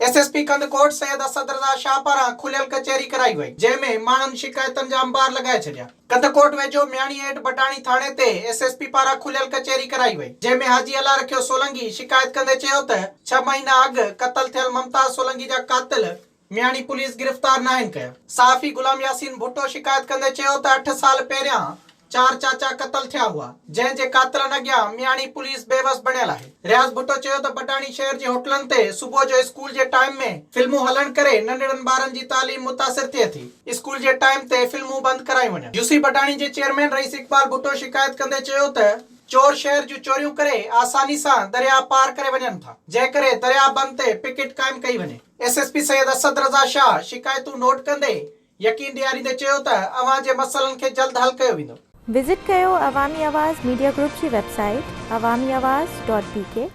S S P Kandhkot Syed Asad Raza Shah پاران کليل ڪچهري ڪرائي وئي، جنهن ۾ ماڻهن شڪايتن جا انبار لڳائي ڇڏيا. ڪنڌڪوٽ ويجهو مياڻي هيٺ بڊاڻي ٿاڻي تي ايس ايس پي پاران کليل ڪچهري ڪرائي وئي، جنهن ۾ حاجي الله رکيو سولنگي شڪايت ڪندي چيو ته ڇهه مهينا اڳ قتل ٿيل ممتاز سولنگي جا قاتل مياڻي پوليس گرفتار ناهن ڪيا. صحافي غلام ياسين ڀٽو شڪايت ڪندي چيو ته اٺ سال پهريان چار چاچا قتل ٿيا هئا، جنهن جي قاتلن اڳيان مياڻي پوليس بيوس بڻيل آهي. رياض ڀٽو چيو ته بڊاڻي شهر جي هوٽلن تي صبح جو اسڪول جي ٽائيم ۾ فلمون هلڻ ڪري ننڍڙن ٻارن جي تعليم متاثر ٿئي ٿي، اسڪول جي ٽائيم تي فلمون بند ڪرايون وڃن. يوسي بڊاڻي جي چيئرمين رئيس اقبال ڀٽو شڪايت ڪندي چيو ته چور شهر جون چوريون ڪري آساني سان درياء پار ڪري وڃن ٿا، جنهن ڪري درياء بند تي پڪيٽ قائم ڪئي وڃي. S S P Syed Asad Raza Shah شڪايتون نوٽ ڪندي يقين ڏياريندي چيو ته اوهان جي مسئلن کي جلد حل ڪيو ويندو. وزٽ ڪيو عوامي آواز ميڊيا گروپ جي website Awami Awaz dot B K.